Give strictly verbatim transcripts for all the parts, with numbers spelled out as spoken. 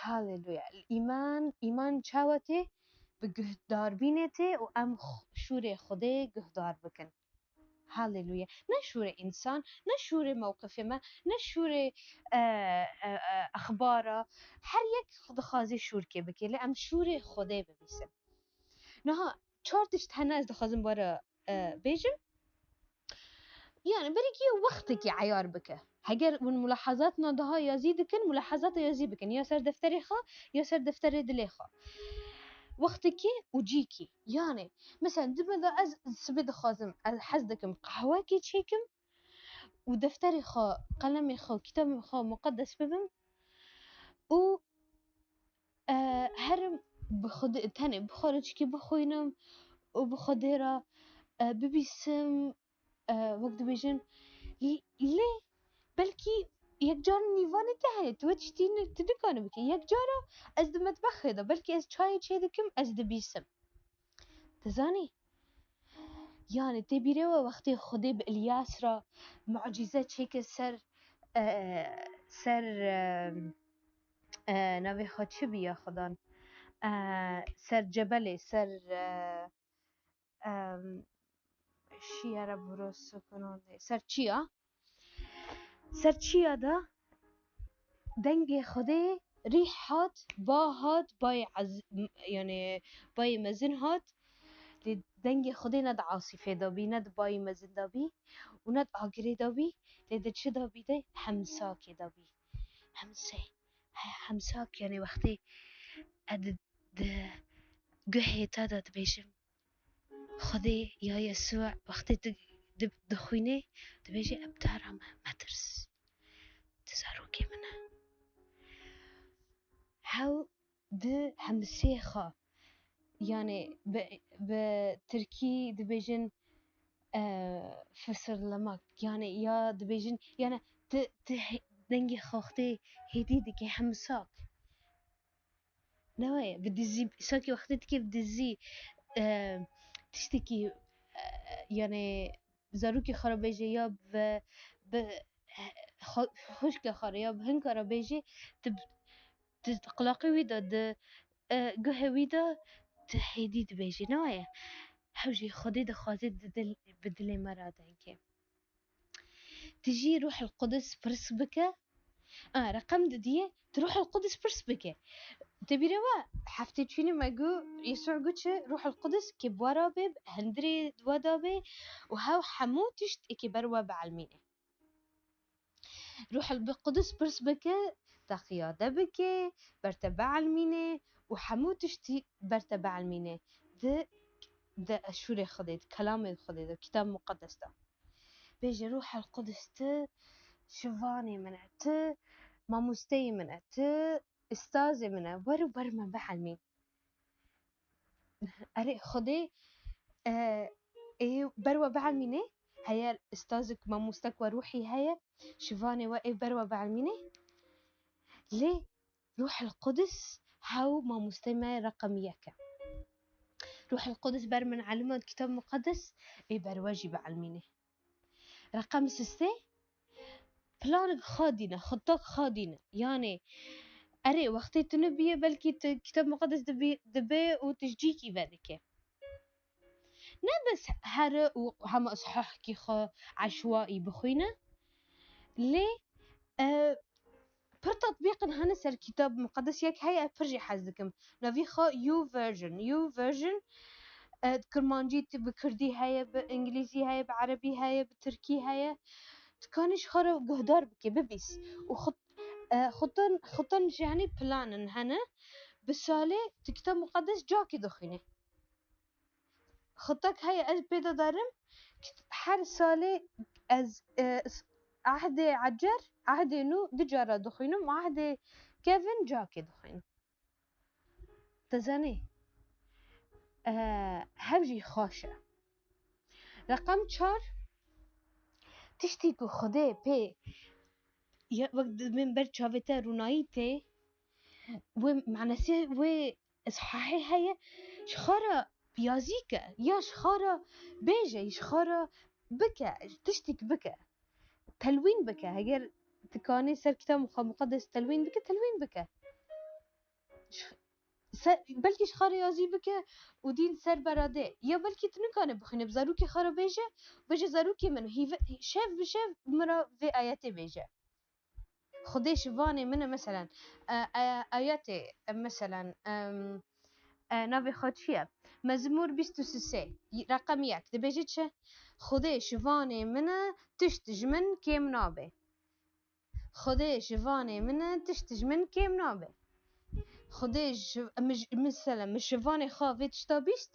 Haleluya. Îman, îman çawa tê? Bi guhdarbînê tê û em xu-, şûrê Xwedê guhdar bikin. Haleluya. Ne şûrê însan, ne şûrê mewqifê me, ne şûrê, e, e, e, exbara. Her yek dixwaze şûrkê bike, lê em şûrê Xwedê bibîsin. Niha çar tişt hene ez dixwazim were, e, bêjim. Yani berî wextekî eyar bike. Heger hûn mulahazatna daha yazî dikin, mulahazata yazî bikin. Ya ser defterê xwe, ya ser defterê dilê xwe. Wextekî û cîkî. Yani, mesela, dime de ez sibê dixwazim, ez hez dikim qehwekê çêkim û defterê xwe, qelemê xwe, kitabê xwe muqedes bibim û, e, herim bi Xwedê, tenê bi Xwedê çikî bixwînim û bi Xwedê re, e, bibîsim, e, wek dibêjin, l-, lê belkî yek car nîvanê te heye, tu wê tiştî ni-, tu nikanî bikî. Yek cara ez di metbexê de, belkî ez çayê çê dikim, ez dibîsim. Dizanî? Yani tê bîrê we wextê Xwedê bi Îlyas re mucîze çêkir ser, e, ser, e, e, navê xwe çi bî ya Xudan? E, ser cebelê, ser, e, em, şiyere burası kanalde. Ser çiya. Ser çiya da dengê Xwedê rîh hat, ba hat, bayê ez-, m-, yani bayê mezin hat. Lê dengê Xwedê ne di asîfê de bî, ne di bayê mezin de bî û ne di agirê de bî. Lê di çi de bî de? Hemsakê de bî. Hemsê. He, hemsak yani wextê e di, di guhê te de dibêjim. Xwedê ya Yesû wextê tu di-, dixwînê, dibêje, "Ev dara me metirs. Tu zarokê min e." Hew di hemsê xwe, yani bi, bi tirkî dibêjin, e, fısıldamak, yani ya dibêjin, yani tu, tu he-, dengê xwe wextê hêdî dike, hemsak. Ne weye, bi dizî, sanki wextê dikê bi dizî, e, tiştekî, e, yani zarokê xwe re bêje ya bi, bi, e, xwe-, xwişkê xwe re ya bi hinka re bêje, tu, tu qulaqê wî de, di, e, guhê wî de tu hêdî dibêjî, ne weye? Hew jî Xwedê dixwaze di dil, bi dilê me re dengê. Tu jî Ruhul Qudus pirs bike. A, reqem didiyê, tu Ruhul Qudus pirs bike. Te bîre we, heftê çûnî me gu, Yesû gu çi, Ruhul Qudus kê bi we re bê, hundirê di we de bê û hew hemû tişt êkê ber we bielmînê. Ruhul bi Qudus pirs bike, te qiyade bike, ber te bielmîne û hemû tiştî ber te bielmîne. Di, di şûrê Xwedê, di kelamê Xwedê, di Kitab Muqeddes de. Bêje, Ruhul Qudus tu şivanê min e, tu mamosteyê min e, tu ustazê min e, wer û ber me bielmîn. Erê, Xwedê, e, ê ber we bielmîne, heye ustazik, mamostek we ruhî heye, şivanê we ê ber we bielmîne. Lê Ruhul Qudus hew mamostey me reqem yek e. Ruhul Qudus ber min elima di Kitab Muqeddes, ê ber we jî bielmîne. Reqem sistê, planik xwe dîne, xittak xwe dîne. Yanê, erê, wextê tu nibîye, belkî tu Kitab Muqeddes dibî-, dibe û tu ji cîkî vedike. Ne bes here û hema ishahkî xwe eşwaî bixwîne, lê, e, pir tatbîqin hene ser Kitab Muqeddes, yek heye, ez pir jî hez dikim. Navî xwe YouVersion. YouVersion, e, kirmancî, bi kirdî heye, bi îngilîzî heye, bi erebî heye, bi tirkî heye. Tu kanî ji xwe re guhdar bike, bibîs. Û xut-, e, xutan, xutan jî henî planin hene. Bi salê tu Kitab Muqeddes cakê dixwîne. Xitek heye, ez pê de darim, her salê ez, e, s-, ehdê ecer, ehdê nû du cara dixwînim, ehdê kevin cakê dixwînim. Te zanî, e, hev jî xweş e. Reqem çar, tiştî ku Xwedê pê, ya, wek di min ber çavê te rûnayî tê, wê manasê wê îshahê heye, ji xwe re yazî ke, ya ji xwe re bêje, ji xwe re bike, tiştîk bike. Telwîn bike. Heger tu kanî ser Kitab Muqeddes telwîn bike, telwîn bike. ser, belkî ji xwe re yazî bike û dîn ser beradê. Ya belkî tu nikane bixwîne, bi zarokê xwe re bêje, bêje zarokê min, hîve, şev bi şev min re vê ayetê bêje. Xwedê şivanê min e, meselen, e, e, ayetê, e, meselen, em, e, navê xwe çi ye? Mezmûr bîst û sê, reqem yek, dibêje çi? Xwedê şivanê min e, tişt ji min kêm nabe. Xwedê şivanê min e, tişt ji min kêm nabe. Xwedê ji, min, mesela, min şivanê xwe vê tişta bîst,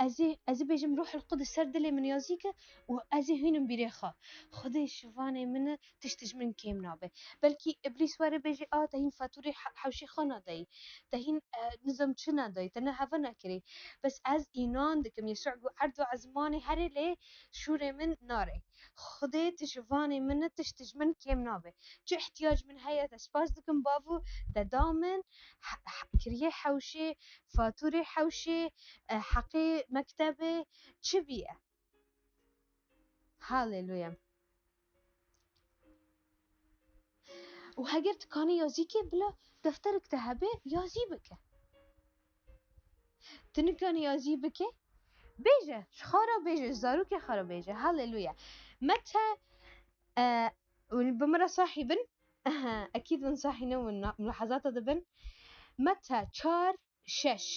ez ê, ez ê bêjim, Ruhul Qudus ser dilê min yazî ke û ez ê hînim bîrê xwe. Xwedê şivanê min e, tişt ji min kêm nabe. Belkî Îblîs were bêje, a, te hîn fatûrê he-, hewşê xwe nadayî. Te hîn, e, nizam çi nadayî, te ne heve nekirî. Bes ez înan dikim, Yesû got, erd û ezmanê herê lê şûrê min nare. Xwedê tu şivanê min e, tişt ji min kêm nabe. Çi ihtiyac min heye, te spas dikim, bavo, te da min, he-, he-, kiriyê hewşê, fatûrê hewşê, e, heqê mektebê, çi bîye. Haleluya. Û heger tu kanî yazî ke, bila defterek te hebe, yazî bike. Tu nikanî yazî bike, bêje, ji xwe re bêje, ji zarokê xwe re bêje. Haleluya. Mete, e, û bi min re sahî bin, ekîd win sahî ne win, na-, mulahazata dibin. Mete çar, şeş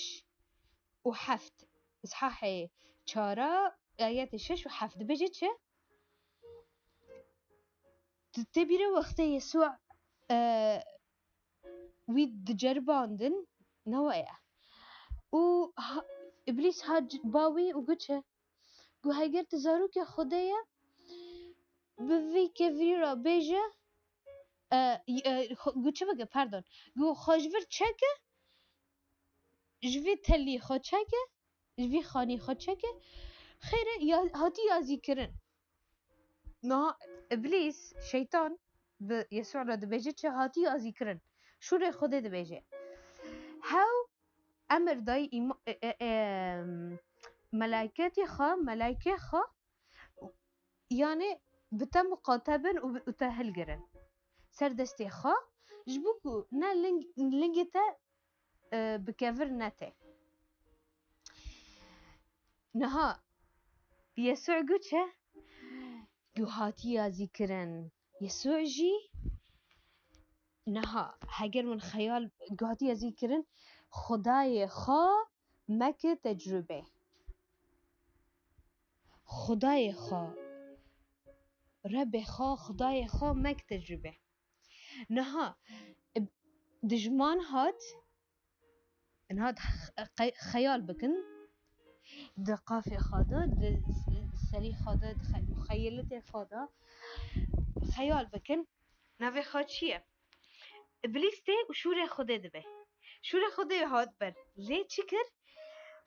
û heft. Îshahê çara, ayetê şeş û heft dibêje çi? Tu tê bîre wextê Yesû, e, wî diceribandin, ne weye. Û ha, Îblîs ha c-, ba wî û got çi? Got, heger tu zarokê Xwedê ye, bi vî kevirî re bêje, e, e, xwe, got çi bike, pardon. Got, xwe ji vir çeke, ji vî telî xwe çeke, ji vî xanî xwe çeke, xêr e, ya, hatî yazîkirin. Niha Îblîs, şeytan bi Yesû re dibêje çi? Hatî yazîkirin. Şûrê Xwedê dibêje. Hew emir dayî îma-, e, e, e, melayketê xwe, melaykê xwe, yanê bi te muqate bin û, û te hilgirin ser destê xwe, ji bo ku ne ling-, lingê te, e, bi kevir nete. Niha Yesû got çi? Got hatî yazîkirin. Yesû jî niha, heger min xeyal, got hatî yazîkirin, Xwedayê xwe meke tecrûbe. Xwedayê xwe, Rebê xwe, Xwedayê xwe meke tecrûbe. Niha, e, dijman hat, niha d-, xe-, xeyal bikin, di qafê xwe de, di s-, serî xwe de, di xe-, muxeyeletê xwe de xeyal bikin, navê xwe çi ye? Îblîs tê û şûrê Xwedê dibe. Şûrê Xwedê hat ber. Lê çi kir?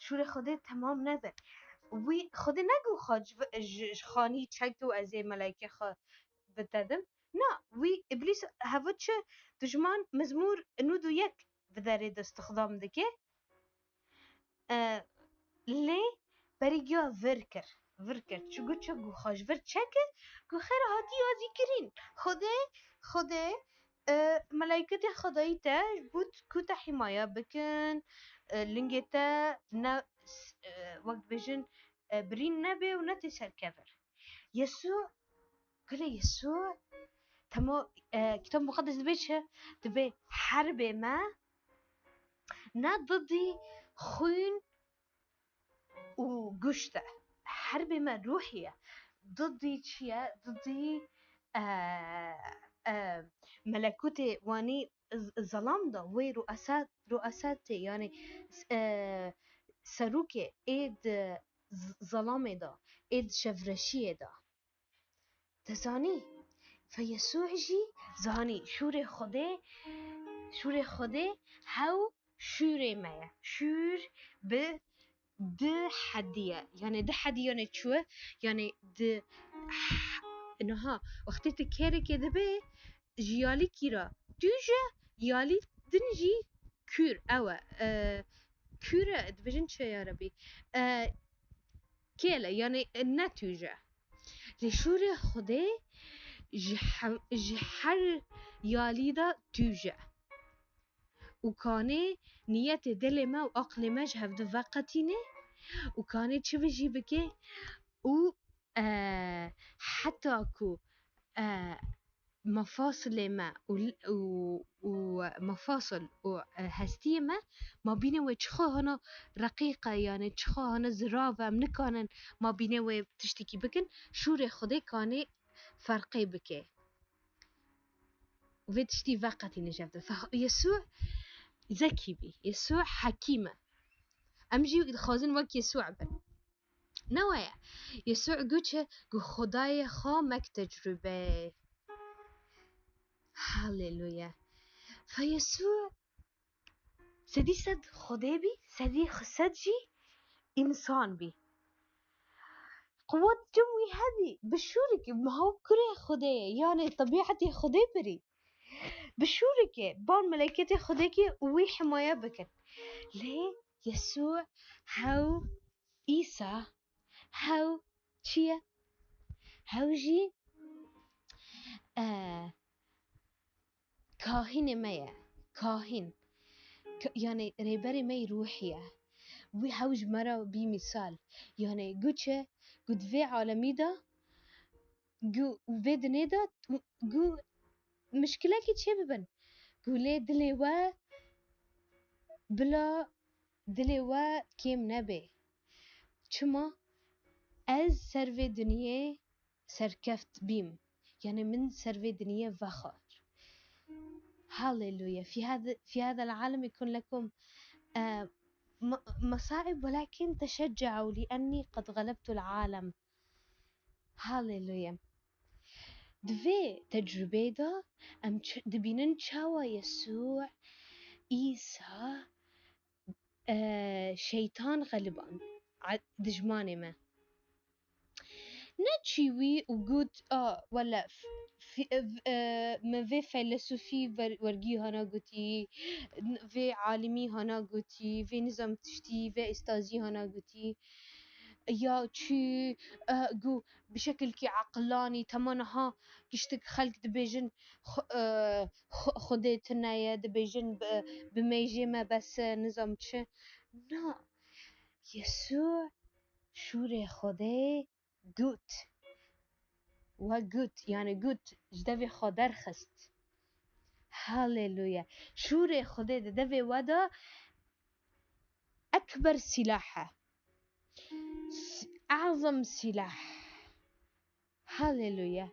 Şûrê Xwedê temam nebir. Wî Xwedê negot xwe ji, ji, ji xanî çek û ez ê melaykê xwe bi te dim. Na, wî Îblîs hevo çi? Dijman Mezmûr nod û yek bi derê de îstixdam dike. E, lê berî giya vir kir. Vir kir. Çi got çi? Got xwe ji vir çeke, got xêr hatî yazîkirîn. Xwedê, Xwedê, e, melayketê Xwedayî te ji bo ku te hîmaya bikin, e, lingê te ne, e, wek dibêjin, e, birîn nebe û ne tê ser kevir. Yesû, gulê Yesû, temo, e, Kitab Muqeddes dibê çi? Dibê herbê me ne didî xwîn û guşt e. Herbê me ruhî ye. Didî çi ye? Didî, e, e, melekûtê wanî z-, zelam de, wê ruesa-, ruesatê, yanî, e, serokê ê di z-, zelamê de, ê di şevreşiyê de. Te zanî? Fe Yesû jî zanî şûrê Xwedê, şûrê Xwedê hew şûrê me ye. Şûr bi di hedî ye. Yanê di hedî yanê çi ye? Yanê di h-, niha wextê tu kêrekê dibê, ji yalî kî re tûj e, yalî din jî kûr, ew e. E, kûr e, dibêjin çi ya Rebî? E, kêl e, yanê ne tûj e. Lê şûrê Xwedê ji he-, ji her yalî de tûj e. û kanê niyetê dilê me û aqlê me ji hev di veqetîne û kanê çi bi jî bike û, e, heta ku, e, mefasilê me û, û, û mefasil û, e, hestiyê me, ma bîne wê çixwe hana reqîq e, yanî çixwe hana zirav e, em nikanin ma bîne wê tiştekî bikin, şûrê Xwedê kanê ferqê bike. Vê tiştî veqetîne ji hev de. Fe-, Yesû zekî bî. Yesû hekîm e. Em jî dixwazin wek Yesû bin. Ne waya. Yesû got çi? Got, Xwedayê xwe mek tecrûbe. Haleluya. Fe Yesû sedî sed Xwedê bî, sedî sed jî însan bî. Quwet tim wî hebî, bi şûrikê, ma hew kurê Xwedê ye, yanê tebîetê Xwedê birî. Bi şûrikê, ban meleketê Xwedê kê û wî himaye bikin. Lê Yesû hew Îsa, hew çi ye? Hew jî, e, kahînê me ye. Kahîn. K-, yanî rêberê me yê ruhî ye. Wî hew ji me re bî mîsal. Yanî got çi? Got vê alemî de, got vê dinê de, got mişkilekî çê bibin. Got lê dilê we bila dilê we kêm nebe. Çima? Ez ser vê dinyê serkeft bîm. Yanî min ser vê dinyê vexwar. Haleluya. في هذا، في هذا العالم يكون لكم، آه، م-، مصائب، ولكن تشجعوا لأني قد غلبت العالم. Haleluya. Di vê tecrûbeyê de em ç-, dibînin çawa Yesû, Îsa, e, şeytan xeliband, a-, dijmanê me. Neçî wî û got, a, wele, f-, f-, e, v-, e, me vê feylesûfî ver-, wergî hana gotî, n-, vê alimî hana gotî, vê nizam tiştî, vê îstazî hana gotî. Ya çi, e, got, bi şekilkî eqilanî, tema niha giştik xelk dibêjin, xu-, e, xu-, Xwedê tune ye, dibêjin bi, bi mêjê me bes e, nizam çi. Na, Yesû şûrê Xwedê got. We got, yanî got, ji devê xwe derxist. Haleluya. Şûrê Xwedê di devê we de ekber sîlah e. S-, azam sîlah. Haleluya.